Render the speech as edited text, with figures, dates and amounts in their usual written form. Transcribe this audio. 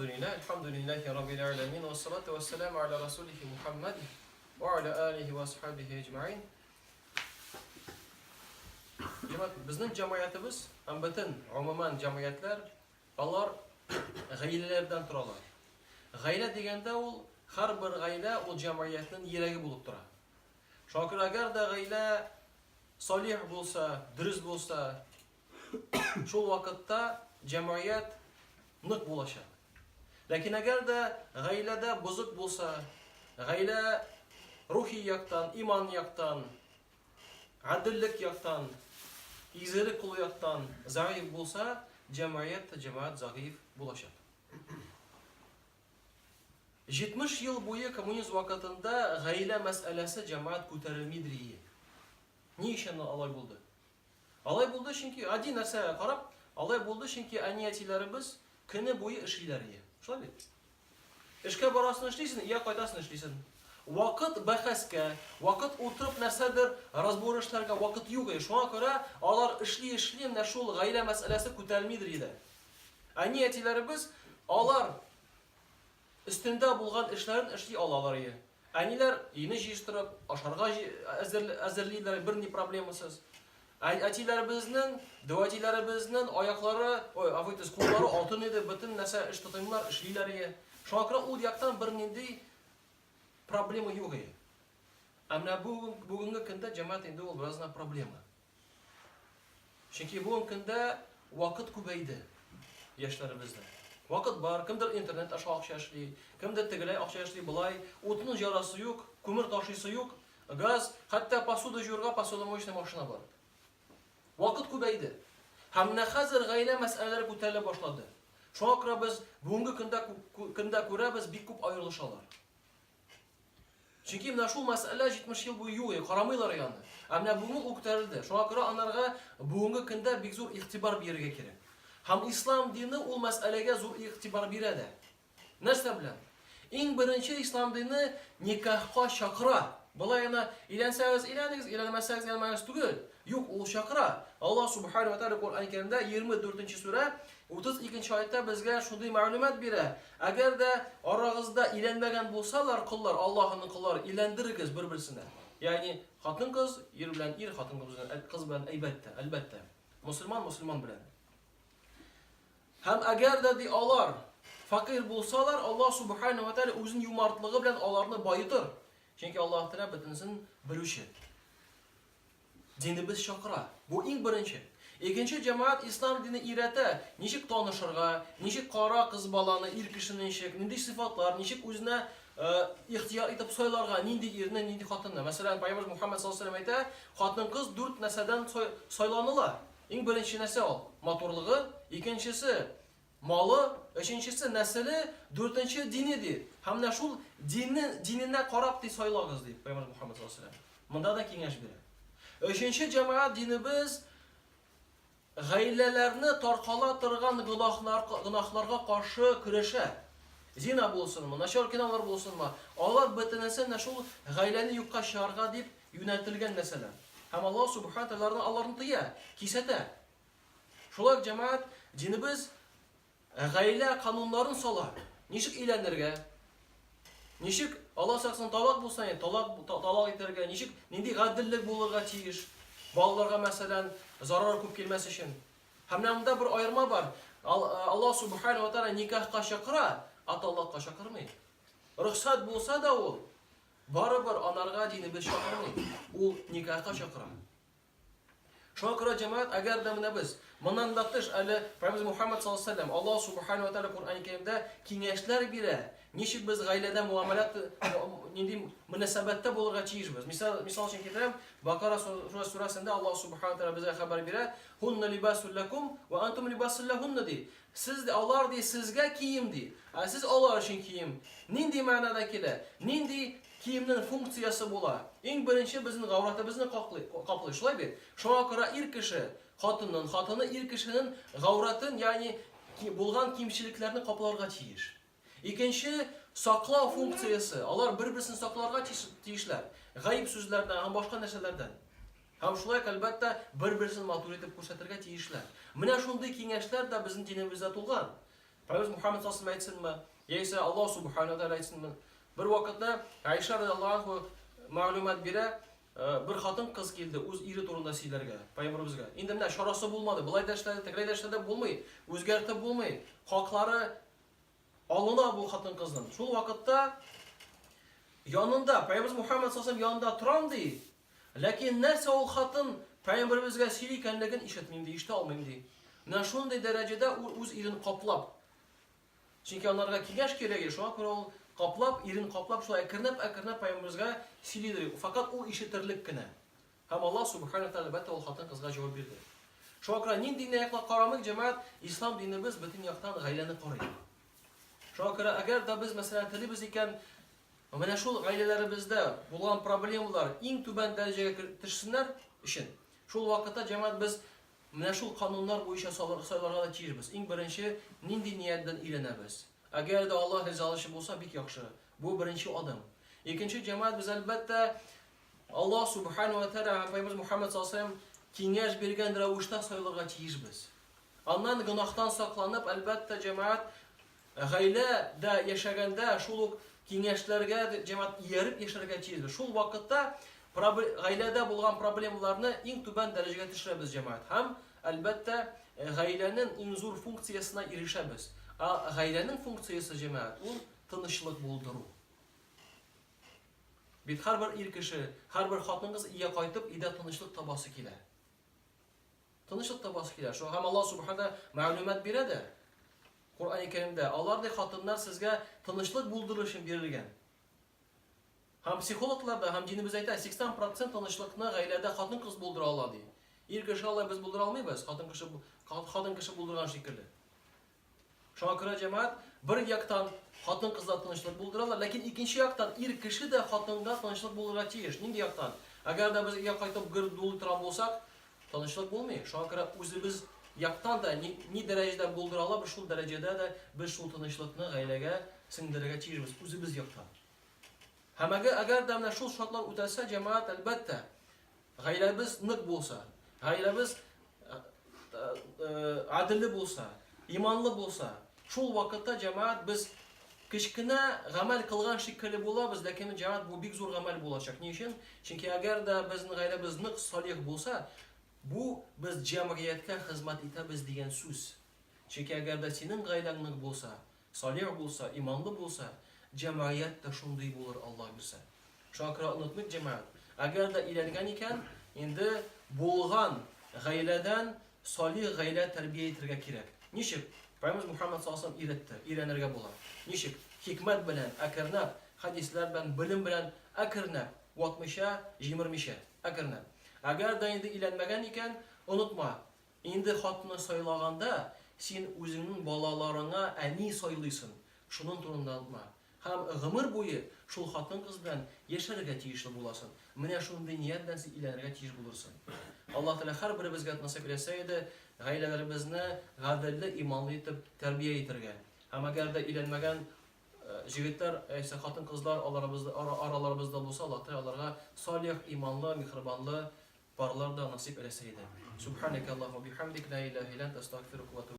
Әлхәмдүлилләһ, әлхәмдүлилләһи раббил галәмин, вассалату вассаламу аля расулихи Мухаммад ва аля алихи ва асхабихи әҗмәгыйн. Җәмәгать, безнең җәмгыятебез һәм бөтен гомумән җәмгыятьләр, алар гаиләләрдән торалар. Гаилә дигәндә ул һәрбер гаилә ул җәмгыятьнең йөрәге булып тора. Шуңа күрә әгәр дә гаилә салих булса, дөрес булса, шул вакытта җәмгыять нык булачак. Ләкин әгәр дә гаиләдә бозык булса, гаилә рухи яктан, иман яктан, гаделлек яктан, изгелек кылу яктан заиф булса, җәмгыять тә җәмәгать заиф булачак. 70 ел буе коммунизм вакытында гаилә мәсьәләсе җәмәгать күтәрелмидер ие. Ни өчен алай булды? Алай булды, чөнки гади нәрсәгә карап, алай булды, чөнки әни-әтиләребез көне буе эшлиләр ие. Шулай бит? Эшкә барасың, эшлисең, өйгә кайтасың, эшлисең. Вакыт бәхәскә, вакыт утырып нәрсәдер разбор эшләргә вакыт юк ие. Шуңа күрә алар эшли-эшли менә шул гаилә мәсьәләсе күтәрелмидер иде. Әни-әтиләребез алар өстендә булган эшләрен эшли алалар ие. Әниләр өйне җыештырып, ашарга әзерлиләр, берни проблемасыз. Әтиләребезнең, дәү әтиләребезнең аяклары, ой, гафу итегез, куллары алтын иде, бөтен нәрсә эш тотынлар, эшлиләр ие. Шуңа күрә ул яктан бернинди проблема юк ие. Ә менә бүгенге көндә җәмәгать инде ул бераз гына проблема. Чөнки бүгенге көндә вакыт күбәйде яшьләребездә. Вакыт бар, кемдер интернет аша акча эшли, кемдер тегеләй акча эшли, болай. Утның җарасы юк, күмер ташыйсы юк, газ, хәтта посуда җуырга посудомоечный машина бар. Вакыт күбәйде. Һәм менә хәзер гаилә мәсьәләләре күтәрелә башлады. Шуңа күрә без бүгенге көндә көндә күрәбез, бик күп аерылышалар. Чөнки менә шул мәсьәлә 70 ел буе юк, карамыйлар аны. Ә менә бүген ул күтәрелде. Шуңа күрә анарга бүгенге көндә бик зур игътибар бирергә кирәк. Һәм ислам дине ул мәсьәләгә зур игътибар бирә дә. Нәрсә белән? Иң беренче ислам дине никахка чакыра. Болай гына өйләнсәгез өйләнегез, өйләнмәсәгез өйләнмәгез түгел. Юк, ул чакыра. Аллаһ субхана ва тааля Коръән Кәримдә 24 нче сүрә 32 нче аятта безгә шундый мәгълүмат бирә. Әгәр дә арагызда өйләнмәгән булсалар коллар, Аллаһының коллары, өйләндерегез бер-берсенә. Ягъни хатын-кыз ир белән ир, хатын-кыз белән кыз белән әйбәттә, әлбәттә. Мусульман мусульман белән. Һәм әгәр дә ди алар факир булсалар, Аллаһ субхана ва тааля үзенең юмартлыгы белән аларны баетыр. Чөнки Аллаһ Тәгалә бөтенесен белүче. Динебез чакыра. Бу иң беренче. Икенче җәмәгать ислам дине өйрәтә, ничек танышырга, ничек кара кыз баланы, ир кешене ничек, нинди сыйфатлар, ничек үзенә ихтыяр итеп сайларга, нинди ирне, нинди хатынны. Мәсәлән, Пәйгамбәребез Мухаммад саллаллаһу алейһи ва әйтә, хатын-кыз дүрт нәрсәдән сайланыла. Иң беренче нәрсә ул матурлыгы, икенчесе Малы, өченчесе, нәселе, дүртенче, дине, ди. Һәм менә шул динне, диненә карап, ди, сайлагыз, ди Пәйгамбәребез Мухаммад саллаллаһу алейһи ва сәлләм. Монда да киңәш бирә. Өченче җәмәгать динебез гаиләләрне таркала торган гөнаһлар, гөнаһларга каршы көрәшә. Зина булсынмы, начар кинолар булсынмы, алар бөтенесе менә шул гаиләне юкка чыгарга дип юнәлтелгән нәрсәләр. Һәм Аллаһ субхана тәгалә аларны тыя, кисәтә. Шулай ук, җәмәгать, динебез гаилә кануннарын сала. Ничек өйләнергә? Ничек, Алла сакласын, талак булса, талак, талак итәргә, ничек, нинди гаделлек булырга тиеш? Балаларга, мәсәлән, зарар күп килмәс өчен. Һәм менә монда бер аерма бар. Алла субхану ва тааля никахка чакыра, ә талакка чакырмый. Рөхсәт булса да ул, барыбер анарга динебез чакырмый. Ул никахка чакыра. Шуңа күрә, җәмәгать, әгәр дә менә без, моннан да тыш әле Пәйгамбәребез Мухаммад саллаллаһу алейһи ва сәлләм, Аллаһ субхану ва тааля Коръән Кәримдә киңәшләр бирә, ничек без гаиләдә муамәләт, нинди мөнәсәбәттә булырга тиешбез. Мисал, мисал өчен китерәм, Бакара сүрәсендә Аллаһ субхану ва тааля безгә хәбәр бирә, Хунна либасул лакум ва антум либасул лахунна ди. Сез ди, алар ди сезгә кием ди, ә сез алар өчен кием. Нинди мәгънәдә килә? Нинди киемнең функциясе була? Иң беренче безнең гаурәтебезне каплый, каплый, шулай бит? Шуңа күрә ир кеше хатынын, хатыны ир кешенең гаурәтен, ягъни булган кимчелекләрне капларга тиеш. Икенче, саклау функциясе. Алар бер-берсен сакларга тиешләр. Гаеп сүзләрдән һәм башка нәрсәләрдән. Һәм шулай ук, әлбәттә, бер-берсен матур итеп күрсәтергә тиешләр. Менә шундый киңәшләр дә безнең динебездә тулган. Пәйгамбәребез Мухаммад саллаллаху әйтсенме, яисә Аллаһ субхана тәгалә әйтсенме? Бер вакытта Айша радиаллаһу анху мәгълүмат бирә, бер хатын кыз килде үз ире турында сөйләргә пәйгамбәребезгә. Инде менә чарасы булмады, болай да эшләде, тегеләй дә эшләде, булмый, үзгәртеп булмый. Хаклары алына бу хатын-кызның. Шул вакытта янында пәйгамбәребез Мухаммад саллаллаху янында торам ди. Ләкин нәрсә ул хатын пәйгамбәребезгә сөйли икәнлеген ишетмим ди, ишетә алмыйм ди. Менә шундый дәрәҗәдә ул үз ирен каплап. Чөнки анарга киңәш кирәк иде, шуңа күрә ул каплап, ирен каплап, шулай әкренләп-әкренләп пәйгамбәребезгә сөйли ди. Факат ул ишетерлек кенә. Һәм Аллаһ субхана тәгалә әлбәттә ул хатын-кызга җавап бирде. Шуңа күрә нинди генә яклап карамыйк, җәмәгать, ислам динебез бөтен яктан гаиләне карый. Шуңа күрә әгәр дә без мәсәлән телибез икән, менә шул гаиләләребездә булган проблемалар иң түбән дәрәҗәгә төшсеннәр өчен, шул вакытта җәмәгать без менә шул кануннар буенча сайларга да тиешбез. Иң беренче, нинди ният белән өйләнәбез? Әгәр дә Аллаһ ризалыгы булса, бик яхшы. Бу беренче адым. Икенче, җәмәгать, без әлбәттә Аллаһ субхана ва тәгалә һәм Пәйгамбәребез Мухаммад саллаллаһу алейһи ва сәлләм киңәш биргән рәвештә сайларга тиешбез. Аннан гөнаһтан сакланып, әлбәттә, җәмәгать гаиләдә яшәгәндә шул ук киңәшләргә җәмәгать ияреп яшәргә тиешбез. Шул вакытта гаиләдә булган проблемаларны иң түбән дәрәҗәгә төшерәбез, җәмәгать. Һәм, әлбәттә, гаиләнең иң зур функциясенә ирешәбез. Ә гаиләнең функциясе, җәмәгать, ул тынычлык булдыру. Бит һәрбер ир кеше, һәрбер хатын-кыз өйгә кайтып, өйдә тынычлык табасы килә. Тынычлык табасы килә. Шуңа һәм Аллаһ Субхана мәгълүмат бирә дә. Коръән Кәримдә алар ди хатыннар сезгә тынычлык булдыру өчен бирелгән. Һәм психологлар да, һәм динебез әйтә, 80% тынычлыкны гаиләдә хатын-кыз булдыра ала ди. Ир кеше алай без булдыра алмыйбыз, хатын кеше хатын кеше булдырган шикелле. Шуңа күрә, җәмәгать, бер яктан хатын-кызлар тынычлык булдыралар, ләкин икенче яктан ир кеше дә хатынга тынычлык булырга тиеш. Нинди яктан? Әгәр дә без өйгә кайтып гөр дулый торган булсак, тынычлык булмый. Шуңа күрә үзебез яктан да ни, ни дәрәҗәдә булдыра алабыз, шул дәрәҗәдә дә без шул тынычлыкны гаиләгә сеңдерергә тиешбез, үзебез яктан. Һәм әгәр, әгәр дә менә шул шартлар үтәлсә, җәмәгать, әлбәттә, Гаиләбез нык булса, гаиләбез гаделле булса, иманлы булса, шул вакытта җәмәгать без кечкенә гамәл кылган шикелле булабыз, ләкин җәмәгать бу бик зур гамәл булачак. Ни өчен? Чөнки әгәр дә безнең гаиләбез нык салих булса, бу без җәмгыятькә хезмәт итәбез дигән сүз. Чөнки әгәр дә синең гаиләң нык булса, Салих булса, иманлы булса, җәмәгыять тә шундый булыр, Алла бирсә. Шуңа күрә онытмыйк, җәмәгать, әгәр дә өйләнгән икән, инде булган гаиләдән салих гаилә тәрбия итергә кирәк. Ничек? Пәйгамбәребез Мухаммад саллаллаһу алейһи ва сәлләм өйрәтте, өйрәнергә була. Ничек? Хикмәт белән, әкренләп, хәдисләр белән, белем белән, әкренләп, ватмыйча, җимермичә, әкренләп. Әгәр дә инде өйләнмәгән икән, онытма, Инде хатны сайлаганда, син үзеңнең балаларыңа әни сайлыйсын, шуның турында онытма. Һәм гомер буе шул хатын-кыз белән яшәргә тиешле буласын. Менә шундый ният белән син өйләнергә тиеш булырсын. Аллаһ Тәгалә һәрберебезгә насыйп иләсә иде, гаиләләребезне гаделле, иманлы итеп тәрбия итергә. Һәм әгәр дә өйләнмәгән җегетләр яисә хатын-кызлар араларыбызда булса, Аллаһ Тәгалә аларга салих, иманлы, миһербанлы парлар да насыйп иләсә иде. Субханәкә Аллаһумма бихамдик, ла илаһә илля анта, астагфирука ва атубу.